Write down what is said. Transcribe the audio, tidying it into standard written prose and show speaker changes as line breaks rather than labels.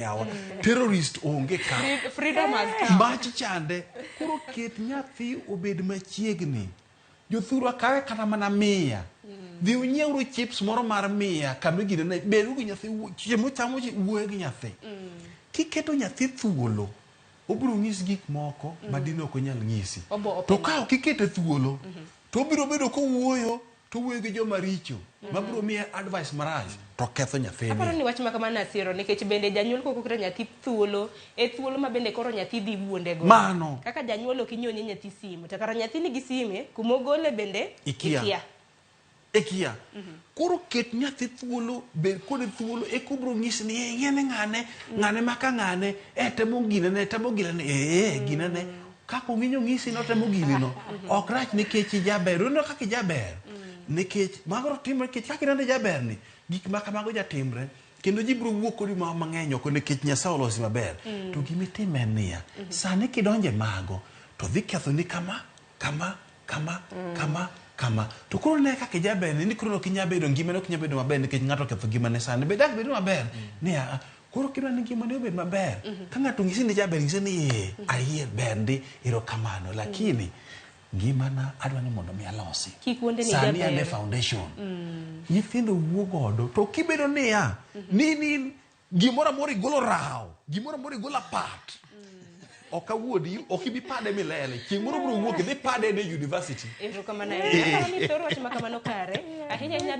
Yawa, terrorist onge ka.
Freedom has come.
Mach chande. Koro ket nyathi obed machiegni. Jothurwa kawe kata mana mia. Dhi unyiewru chips moro mar mia kama ginene. Bedu gi nyathi, chiemo uchamo wuoyo gi nyathi. Kiketo nyathi thuolo, obiro nyisi gik moko ma dine ok onyal nyisi.
Obo open
To ka ok ikete thuolo, to obiro bedo kowuoyo to owuoyo gi joma richo ma biro miye advice marach to ketho nyathini.
Aparo ni wach ma kamano asiero nikech bende janyuol kok oketo nyathi thuolo e thuolo ma bende koro nyathi dhi wuonde go.
Mano.
Kaka janyuol ok inyiew ne nyathi simu to kara nyathi nigi sime kuma ogole bende
Ikia.
ikia.
Ikia. Koro ket nyathi thuolo, bed kode thuolo eka obiro nyisi ni "Eh, ing'e ni ng'ane, ng'ane maka ng'ane, eh temo ginene, temo ginene, eh ginene. Kaka ong'inyo ng'isi notemo gini no. Ok rach nikech ijaber. Uneno kaka ijaber. Nikech mago timre nikech kaka ineno ijaber ni, gik ma kamago jatimre. Kendo ji biro wuok kodi ma mang'eny oko nikech Nyasaye olosi maber. To gima itimo en niya, sani kidonje mago, to dhi kethoni kama, kama, kama, kama, kama. To koro ne kaka ijaber ni, ni koro ok inyal bedo ngimani ok nyal bedo maber nikech ng'ato oketho ngimane sani. Be dak bedo maber? Niya, koro kidwa ni ngimani obed maber, ka ng'ato onyisi ni ijaber, nyise ni ee, ayie ber ndi, erokamano. Lakini ngimana adwa ni mondo mi alosi.
Kik wuonde ni
Sani an e
ijaber.
foundation. Nyithindo wuo godo. To kibedo niya, ni ni gimoro amora igolo rawo, gimoro amora igolo apat. Ok awuondi, ok ibi pade milele. Chieng' moro biro wuok idhi pade e university.
Erokamano ahinya. Aparo ni thor wach ma kamano kare. Ahinya ahinya.